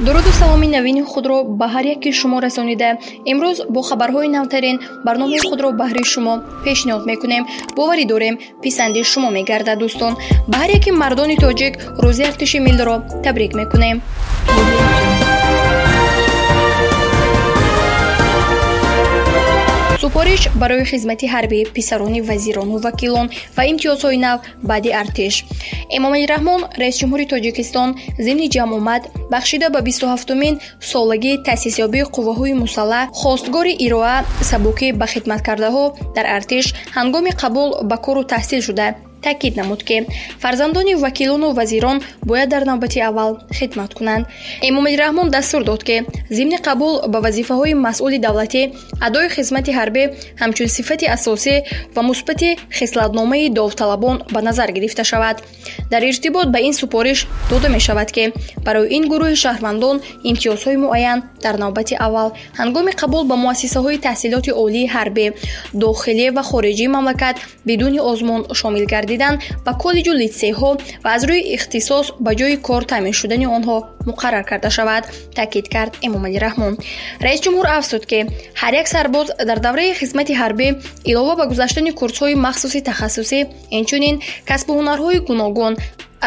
Дуруду саломи навини худро ба ҳар яки шумо расонида, имрӯз бо хабарҳои навтарин барномаи худро баҳри шумо пешниҳод мекунем. Боварӣ дорем, писанди шумо мегардад, дӯстон. Ба ҳар яки мардони тоҷик рӯзи артиши миллиро табрик мекунем. Супориш барои хизмати ҳарбӣ писарони вазирону вакилон ва имтиёзҳои нав баъди артиш. Эмомалӣ Раҳмон, раисҷумҳури Тоҷикистон, зимни ҷамъомад бахшида ба 27-умин солагии таъсисёбии қувваҳои мусаллаҳ, хостгори ироа сабукӣ ба хидматкардаҳо дар артиш ҳангоми қабул ба кору таҳсил шуда, таъкид намуд, ки фарзандони вакилону вазирон бояд дар навбати аввал хидмат кунанд. Эмомалӣ Раҳмон дастур дод, ки зимни қабул ба вазифаҳои масъули давлатӣ адои хизмати ҳарбӣ ҳамчун сифати асосӣ ва мусбати хислатномаи довталабон ба назар гирифта шавад. Дар иртибот ба ин супориш дода мешавад, ки барои ин гурӯҳи шаҳрвандон имтиёзҳои муайян дар навбати аввал ҳангоми қабул ба муассисаҳои таҳсилоти олии ҳарбӣ дохилӣ ва хориҷии мамлакат бидуни озмун шомил гардидан ба коллеҷу литсейҳо ва аз рӯи ихтисос ба ҷои кор таъмин шудани онҳо муқаррар карда шавад, таъкид кард Эмомалӣ Раҳмон. Раисҷумҳур афзуд, ки ҳар як сарбоз дар давраи хизмати ҳарбӣ илова ба гузаштани курсҳои махсуси тахассусӣ, инчунин касбу ҳунарҳои гуногун,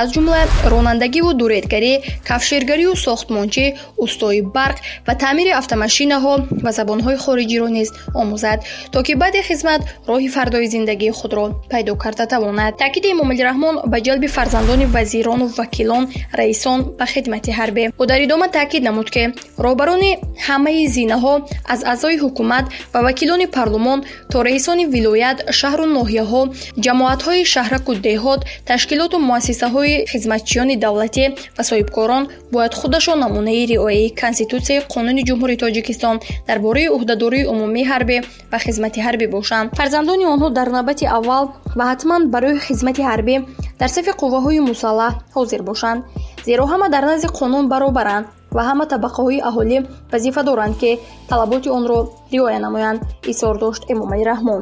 аз ҷумла ронандагиву дуредгарӣ, кафшергарию сохтмончӣ, устои барқ ва таъмири автомашинаҳо ва забонҳои хориҷиро низ омӯзад, то ки баъди хизмат роҳи фардои зиндагии худро пайдо карда тавонад. Таъкиди Эмомалӣ Раҳмон ба ҷалби фарзандони вазирону вакилон, раисон ба хидмати ҳарбӣ. Ӯ дар идома таъкид намуд, ки роҳбарони ҳамаи зинаҳо, аз аъзои ҳукумат ва вакилони парлумон то раисони вилоят, шаҳру ноҳияҳо, ҷамоатҳои шаҳраку деҳот, ташкилоту муассисаҳои хизматчиёни давлатӣ ва соҳибкорон бояд худашон намунаи риояи Конститутсияи Қонуни Ҷумҳурии Тоҷикистон дар бораи ӯҳдадории умумии ҳарбӣ ва хизмати ҳарбӣ бошанд. Фарзандони онҳо дар навбати аввал ва ҳатман барои хизмати ҳарбӣ дар сафи қувваҳои мусаллаҳ ҳозир бошанд, зеро ҳама дар назди қонун баробаранд ва ҳама табақаҳои аҳолӣ вазифа доранд, ки талаботи онро риоя намоянд, изҳор дошт Эмомалӣ Раҳмон.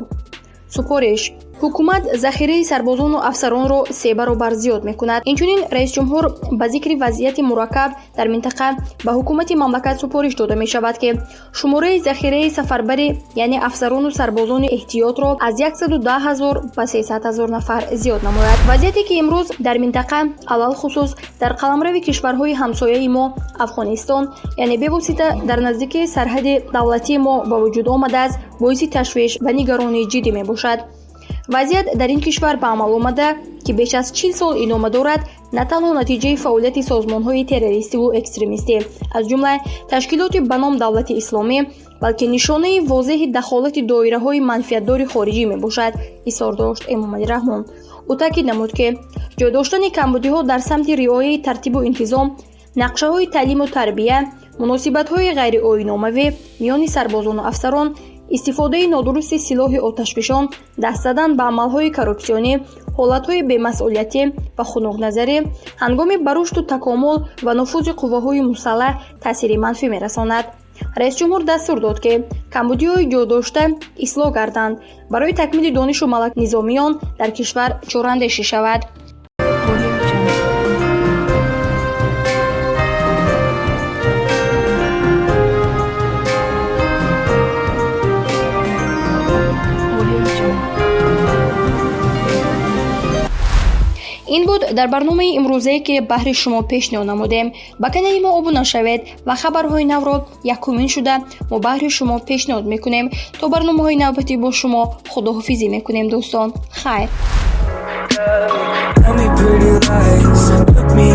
Супориш: ҳукумат захираи сарбозону афсаронро се баробар зиёд мекунад. Инчунин раисҷумҳур ба зикри вазъияти мураккаб дар минтақа ба ҳукумати мамлакат супориш дода мешавад, ки шумораи захираи сафарбарӣ, яъне афсарону сарбозони эҳтиётро аз 110 ҳазор ба 300 ҳазор нафар зиёд намояд. Вазъияте, ки имрӯз дар минтақа, алалхусус дар қаламрави кишварҳои ҳамсояи мо Афғонистон, яъне бевосита дар наздикии сарҳади давлатии мо ба вуҷуд омадааст, боиси ташвиш ва нигаронии ҷиддӣ мебошад. Вазъият дар ин кишвар ба амал омада, ки беш аз 40 сол идома дорад, на танҳо натиҷаи фаъолияти созмонҳои террористиву экстремистӣ, аз ҷумла ташкилоти ба ном Давлати Исломӣ, балки нишонаи возеҳи дахолати доираҳои манфиатдори хориҷӣ мебошад, изҳор дошт Эмомалӣ Раҳмон. Ӯ таъкид намуд, ки ҷой доштани камбудиҳо дар самти риояи тартибу интизом, нақшаҳои таълиму тарбия, муносибатҳои ғайриоиномавӣ миёни сарбозону афсарон, истифодаи нодурусти силоҳи оташфишон, даст задан ба амалҳои коррупсионӣ, ҳолатҳои бемасъулиятӣ ва хунукназарӣ ҳангоми ба рушду такомул ва нуфузи қувваҳои мусаллаҳ таъсири манфӣ мерасонад. Раисҷумҳур дастур дод, ки камбудиҳои ҷойдошта ислоҳ гарданд, барои такмили донишу малак низомиён дар кишвар чораандешӣ шавад. Ин буд дар барномаи имрӯзае, ки баҳри шумо пешниҳод намудем. Ба канали мо обуна шавед ва хабарҳои навро якумин шуда мо баҳри шумо пешниҳод мекунем. То барномаҳои навбатӣ бо шумо худоҳофизӣ мекунем, дӯстон. Хайр. Tell me pretty lies, look me